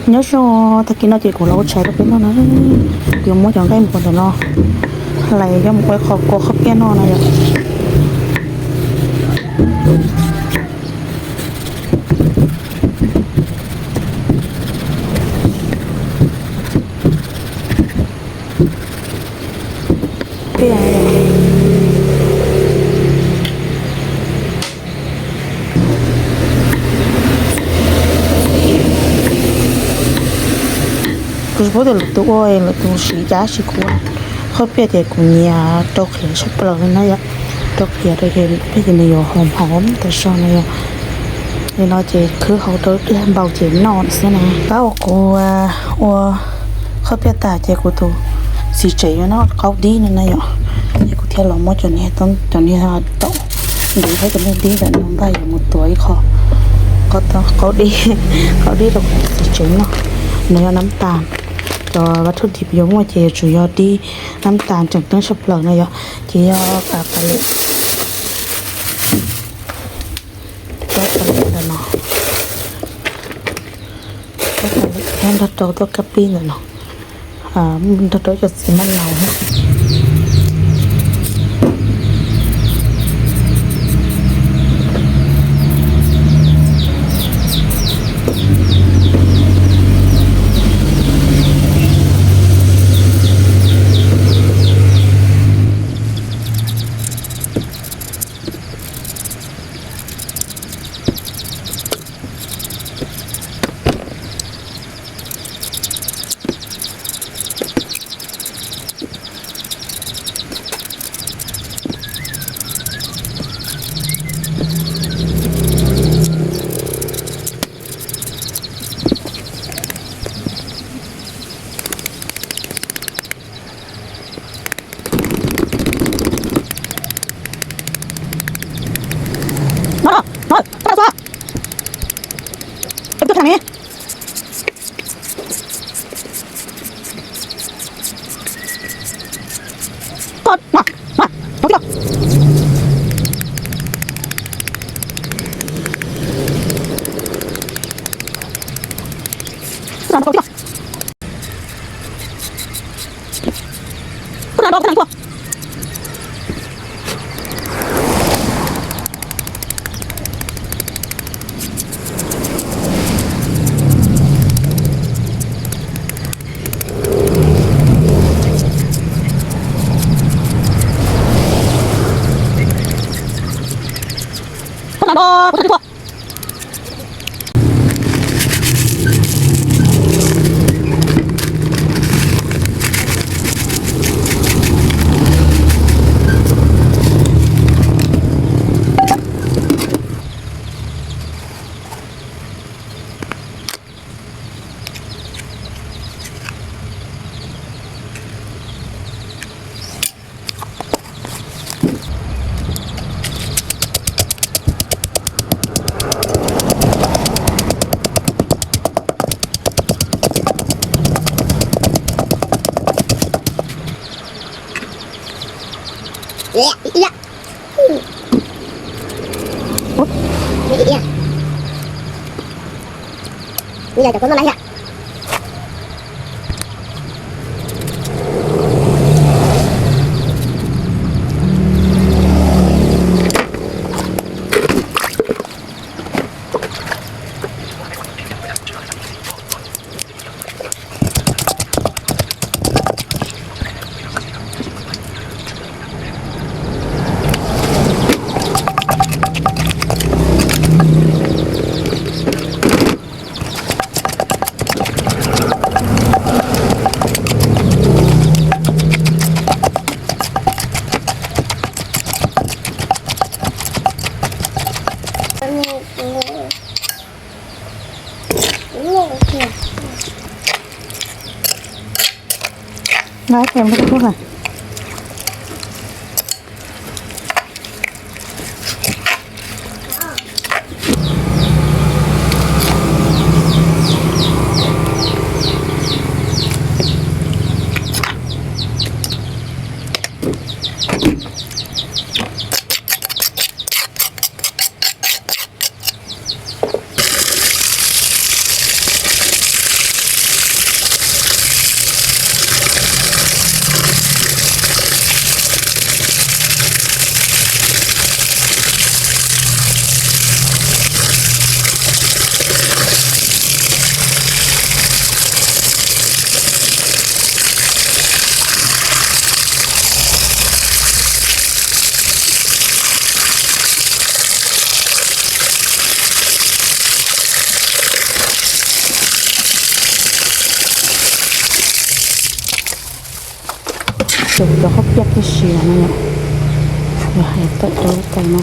Nyob zoo, tag kis no ces kuv los ua tshais rau peb noj na. Kuv yuav muab cov nqaij npua ntawm no hlais coj mus ua qho kua khaub piaj noj na yom. Kuv tsis paub tias lwm tus ua lwm tus siv cas, tab sis kuv khaub piaj ces kuv nyiam rau qhiav tshaj plaws li na yom. Rau qhiav rau ces peb ces nws yuav hos hos tam so na yom. Li no ces khwb hauv rau ib pliag npau ces noj xwb na. Tab uas kuv ua khaub piaj tas ces kuv tus txiv tsev yuav noj qaub dib no na yom. Ces kuv thiaj los muab cov niag, cov niag taum ntev thiab cov niag dib ntawm no npaj yuav mus tuav ib qho qaub dib, qaub dib rau kuv txiv tsev noj. No yog nab tas, cov vaj thub tiv yuav muaj ces yuav tsum yog dib nab tas tseem ceeb tshaj plaws na yom. Ces yog pas tas li, pas tas li ntawm no, pas tas li thiab nrog rau tuaj kab pib ntawm no, nrog rau cov txiv maj laus thiab. Cov, cov qhob piaj tib si no yom, los hais tawm rau lub tais no.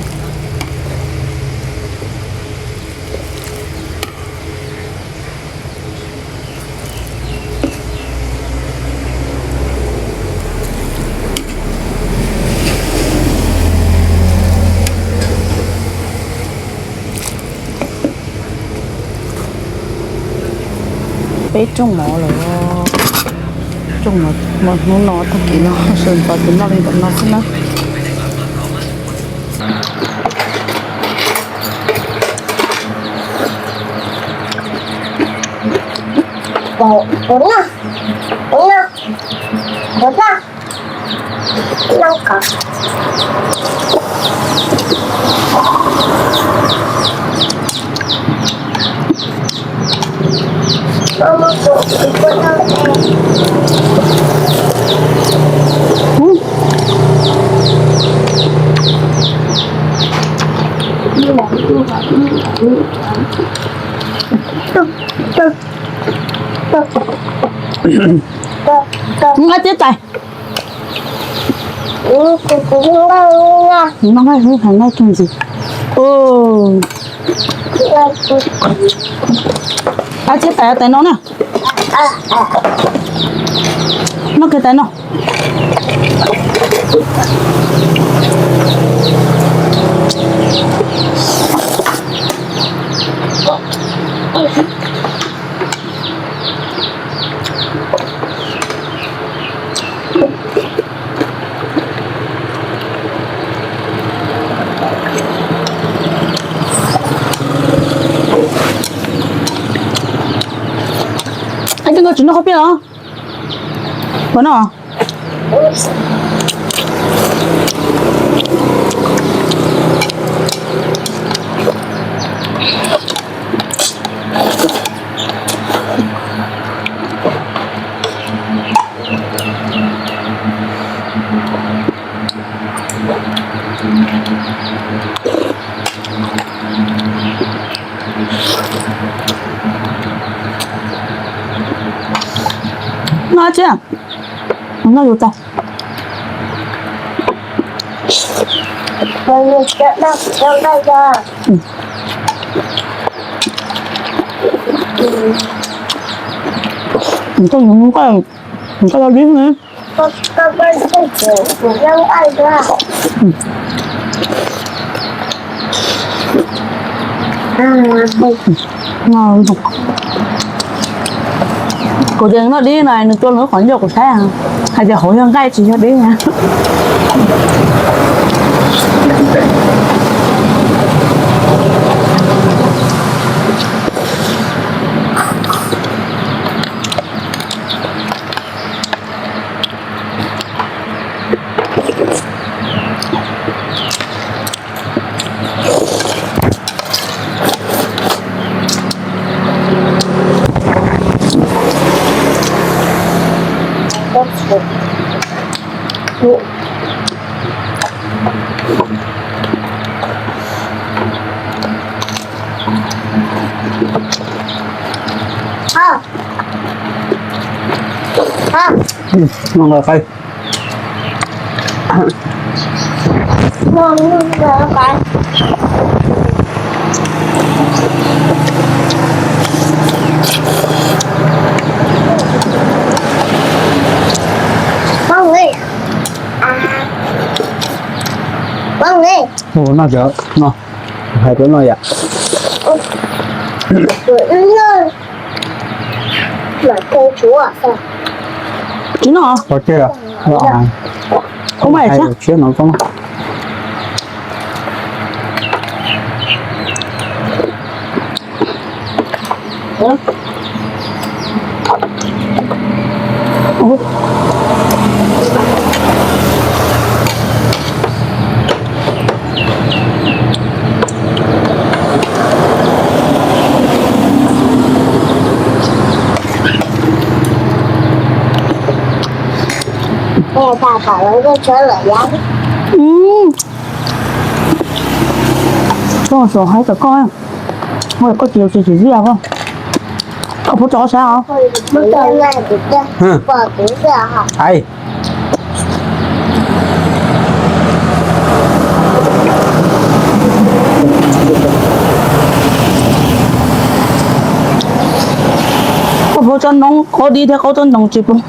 Peb rooj mov lawm, rooj mov hnub no tag kis no sawv ntxov ces noj li ntawm no xwb na. Nqa tib tais. Nqa tib tais, nqa tib tais. Nqa tib tais, tais no na. Nqa kiag tais no. Ab, koj tsis noj qhob piaj los? Puas noj? Noj tsi, noj yus tau. Nws koj, nws koj dib ne. Kuv tias nws noj dib no nws tua lub qhov ncauj kuv saib, hais tias hauv yog nqaij tsis yog dib. Noj nqaij qai. Ua no, no, hais rau no yom. Tsis noj. Ua mas tshiab no. Koj xav hais rau koj, koj tsis tsis tsis ziaj koj, koj puas tso saib os. Ai. Qaub tsob noob, qaub dib thiab qaub tsob noob tsis poob.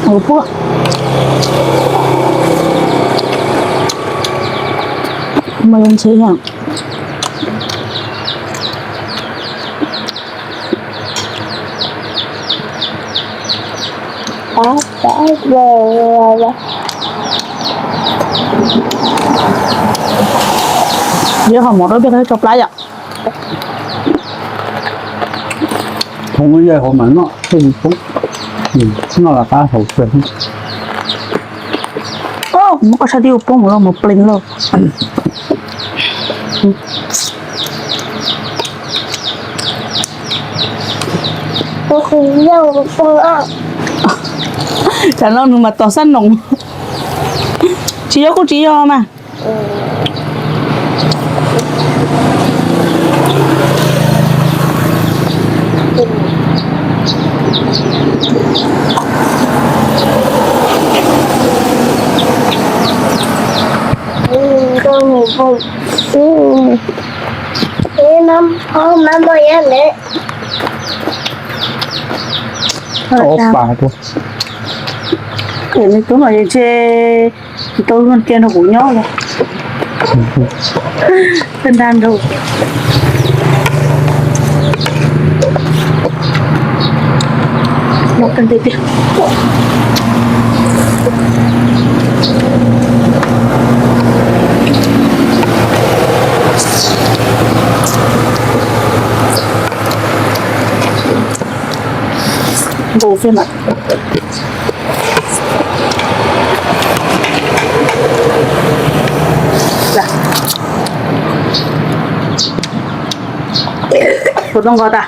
Ua puag. Mas ntshe yog yog qhov mov rau peb qhov tso plab yom. Thoob yaj hauv mas noj thiaj li poob, noj los qab hauv kawg. Muab koj sab dib ua poob mus lauj, mus plees lauj. Tsam no nws mas tos xab noos. Tsis yog kuj tsis yog mas. Ob pas tuaj. Nws tub no ntshe tsis tau luag cia nrog kuv nyob li. Kawg nrag nrug. Noj kawg nte tiag. Nkaus xwb mas. Puas tau nkaus tas?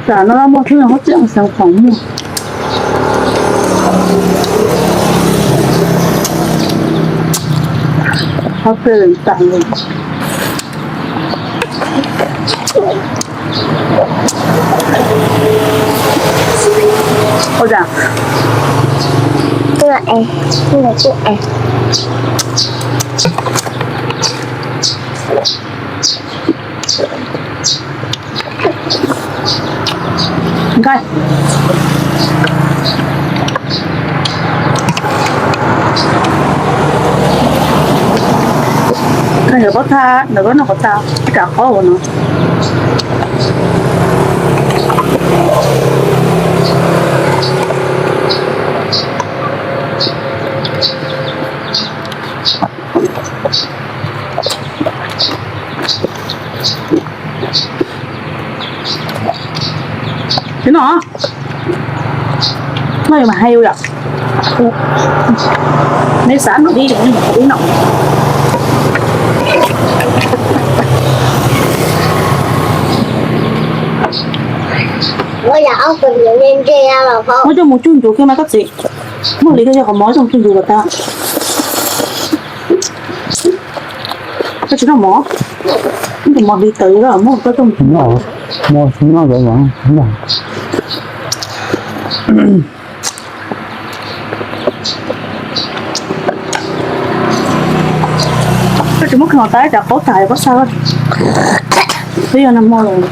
Tam no muaj thib no hab tseem xeev khoom muaj. Hab pem tam no. Ua cas? Nqaij. Nqaij ntawm pob txha ntawm koj noj qhov txha ib kam qhov ua no. Tib no, no yog mas hais yom. Neb xav noj dib, neb mus ib no. Muab coj mus tsuj ncuv kiag mas koj txiv. Muaj li koj yog qhov mov coj mus tsuj ncuv kom tag. Koj tsis noj mov, tus mov hliv tawv muab koj coj mus. Mov tsis noj tawv mas. Koj tsis muab khwv tas cov qaub tas pob saw, twb yog nag hmo lawm.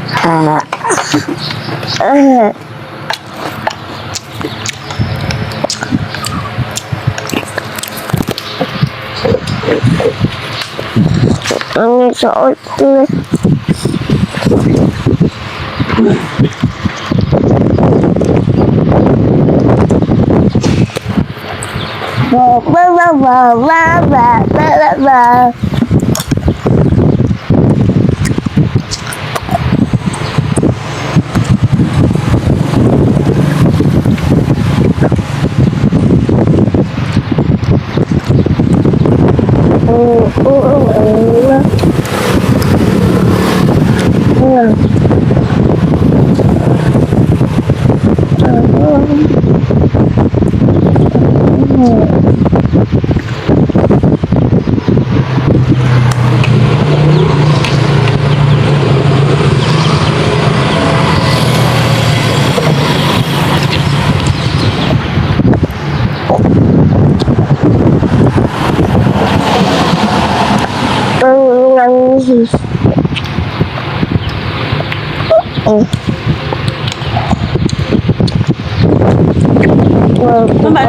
Maj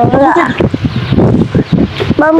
mam